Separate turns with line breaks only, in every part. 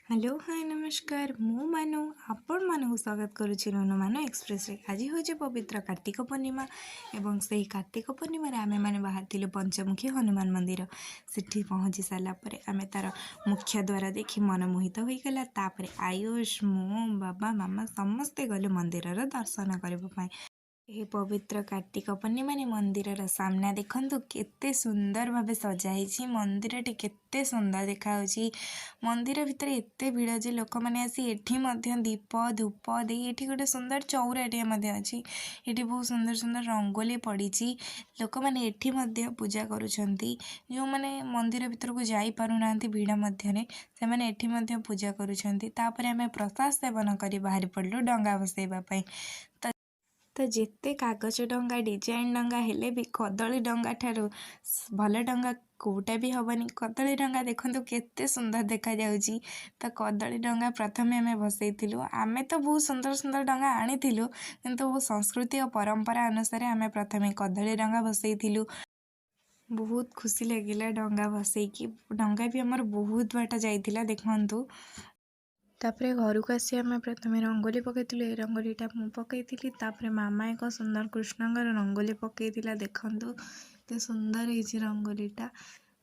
Hello, ହାଏ, ନମସ୍କାର। ମୁଁ ମାନୁ ଆପଣମାନଙ୍କୁ ସ୍ୱାଗତ କରୁଛି ରୁନୁ ମାନୁ ଏକ୍ସପ୍ରେସରେ। ଆଜି ହେଉଛି ପବିତ୍ର କାର୍ତ୍ତିକ ପୂର୍ଣ୍ଣିମା ଏବଂ ସେହି କାର୍ତ୍ତିକ ପୂର୍ଣ୍ଣିମାରେ ଆମେମାନେ ବାହାରିଥିଲୁ ପଞ୍ଚମୁଖୀ ହନୁମାନ ମନ୍ଦିର। ସେଠି ପହଞ୍ଚି ସାରିଲା ପରେ ଆମେ ତା'ର ମୁଖ୍ୟ ଦ୍ୱାର ଦେଖି ମନମୋହିତ ହୋଇଗଲା। ତାପରେ ଆୟୁଷ, ମୁଁ, ବାବା, ମାମା ସମସ୍ତେ ଗଲୁ ମନ୍ଦିରର ଦର୍ଶନ କରିବା ପାଇଁ। ଏହି ପବିତ୍ର କାର୍ତ୍ତିକ ପୂର୍ଣ୍ଣିମାରେ ମନ୍ଦିରର ସାମ୍ନା ଦେଖନ୍ତୁ, କେତେ ସୁନ୍ଦର ଭାବେ ସଜା ହେଇଛି। ମନ୍ଦିରଟି କେତେ ସୁନ୍ଦର ଦେଖାଯାଉଛି। ମନ୍ଦିର ଭିତରେ ଏତେ ଭିଡ଼ ଯେ ଲୋକମାନେ ଆସି ଏଠି ମଧ୍ୟ ଦୀପ ଧୂପ ଦେଇ, ଏଠି ଗୋଟେ ସୁନ୍ଦର ଚଉରାଟିଏ ମଧ୍ୟ ଅଛି। ଏଠି ବହୁତ ସୁନ୍ଦର ସୁନ୍ଦର ରଙ୍ଗୋଲି ପଡ଼ିଛି। ଲୋକମାନେ ଏଠି ମଧ୍ୟ ପୂଜା କରୁଛନ୍ତି। ଯେଉଁମାନେ ମନ୍ଦିର ଭିତରକୁ ଯାଇପାରୁନାହାନ୍ତି ଭିଡ଼ ମଧ୍ୟରେ, ସେମାନେ ଏଠି ମଧ୍ୟ ପୂଜା କରୁଛନ୍ତି। ତାପରେ ଆମେ ପ୍ରସାଦ ସେବନ କରି ବାହାରି ପଡ଼ିଲୁ ଡଙ୍ଗା ଭସେଇବା ପାଇଁ। ତ ଯେତେ କାଗଜ ଡଙ୍ଗା, ଡିଜାଇନ୍ ଡଙ୍ଗା ହେଲେ ବି କଦଳୀ ଡଙ୍ଗା ଠାରୁ ଭଲ ଡଙ୍ଗା କେଉଁଟା ବି ହେବନି। କଦଳୀ ଡଙ୍ଗା ଦେଖନ୍ତୁ, କେତେ ସୁନ୍ଦର ଦେଖାଯାଉଛି। ତ କଦଳୀ ଡଙ୍ଗା ପ୍ରଥମେ ଆମେ ଭସେଇଥିଲୁ। ଆମେ ତ ବହୁତ ସୁନ୍ଦର ସୁନ୍ଦର ଡଙ୍ଗା ଆଣିଥିଲୁ, କିନ୍ତୁ ସଂସ୍କୃତି ଓ ପରମ୍ପରା ଅନୁସାରେ ଆମେ ପ୍ରଥମେ କଦଳୀ ଡଙ୍ଗା ଭସେଇଥିଲୁ। ବହୁତ ଖୁସି ଲାଗିଲା ଡଙ୍ଗା ଭସେଇକି। ଡଙ୍ଗା ବି ଆମର ବହୁତ ବାଟ ଯାଇଥିଲା, ଦେଖନ୍ତୁ। ତାପରେ ଘରକୁ ଆସି ଆମେ ପ୍ରଥମେ ରଙ୍ଗୋଲି ପକାଇଥିଲୁ। ଏ ରଙ୍ଗୋଲିଟା ମୁଁ ପକାଇଥିଲି। ତାପରେ ମାମା ଏକ ସୁନ୍ଦର କୃଷ୍ଣଙ୍କର ରଙ୍ଗୋଲି ପକାଇଥିଲା। ଦେଖନ୍ତୁ, ଏତେ ସୁନ୍ଦର ହେଇଛି ରଙ୍ଗୋଲିଟା।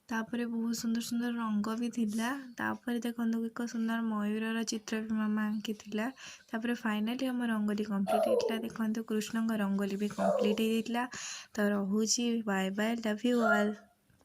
ତାପରେ ବହୁତ ସୁନ୍ଦର ସୁନ୍ଦର ରଙ୍ଗ ବି ଥିଲା। ତାପରେ ଦେଖନ୍ତୁ, ଏକ ସୁନ୍ଦର ମୟୂରର ଚିତ୍ର ବି ମାମା ଆଙ୍କିଥିଲା। ତାପରେ ଫାଇନାଲି ଆମ ରଙ୍ଗୋଲି କମ୍ପ୍ଲିଟ୍ ହେଇଥିଲା। ଦେଖନ୍ତୁ, କୃଷ୍ଣଙ୍କ ରଙ୍ଗୋଲି ବି କମ୍ପ୍ଲିଟ୍ ହେଇଯାଇଥିଲା। ତ ରହୁଛି, bye bye, love you all.